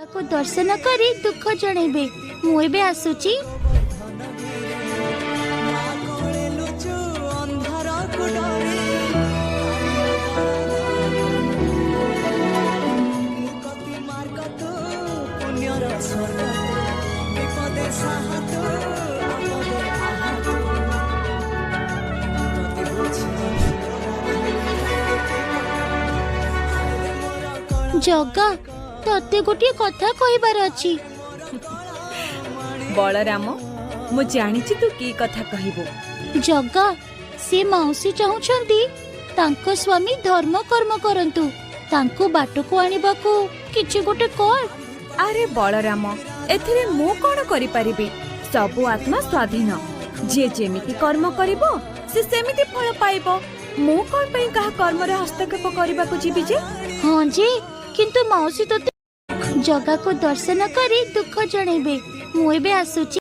ତାକୁ ଦର୍ଶନ କରି ଦୁଃଖ ଜଣେଇବେ। ମୁଁ ଏବେ ଆସୁଛି। କୋଳେ ଲୁଚୁ ଅନ୍ଧାରକୁ ଡରି, ମୁକତି ମାର୍ଗ ତୁ, ପୁଣ୍ୟର ସ୍ୱର୍ଗ ତୁ, ବିପଦେ ସାହା ତୁ, ଆପଦେ ଆହା ତୁ। ତତେ ବୁଝି ଜଗା, ତତେ ଗୋଟିଏ କଥା କହିବାର ଅଛି। ବଳରାମ, ମୁଁ ଜାଣିଛି ତୁ କି କଥା କହିବୁ। ଜଗା, ସେ ମାଉସୀ ଚାହୁଁଛନ୍ତି ତାଙ୍କ ସ୍ୱାମୀ ଧର୍ମ କର୍ମ କରନ୍ତୁ। ତାଙ୍କୁ ବାଟକୁ ଆଣିବାକୁ କିଛି ଗୋଟେ କର। ଆରେ ବଳରାମ, ଏଥିରେ ମୁଁ କଣ କରିପାରିବି? ସବୁ ଆତ୍ମା ସ୍ୱାଧୀନ। ଯିଏ ଯେମିତି କର୍ମ କରିବ, ସେ ସେମିତି ଫଳ ପାଇବ। ମୁଁ କଣ ପାଇଁ କାହା କର୍ମରେ ହସ୍ତକ୍ଷେପ କରିବାକୁ ଯିବି ଯେ? ହଁ ଯେ, କିନ୍ତୁ ମାଉସୀ ତତେ ଜଗାକୁ ଦର୍ଶନ କରି ଦୁଃଖ ଜଣେଇବେ। ମୁଁ ଏବେ ଆସୁଛି।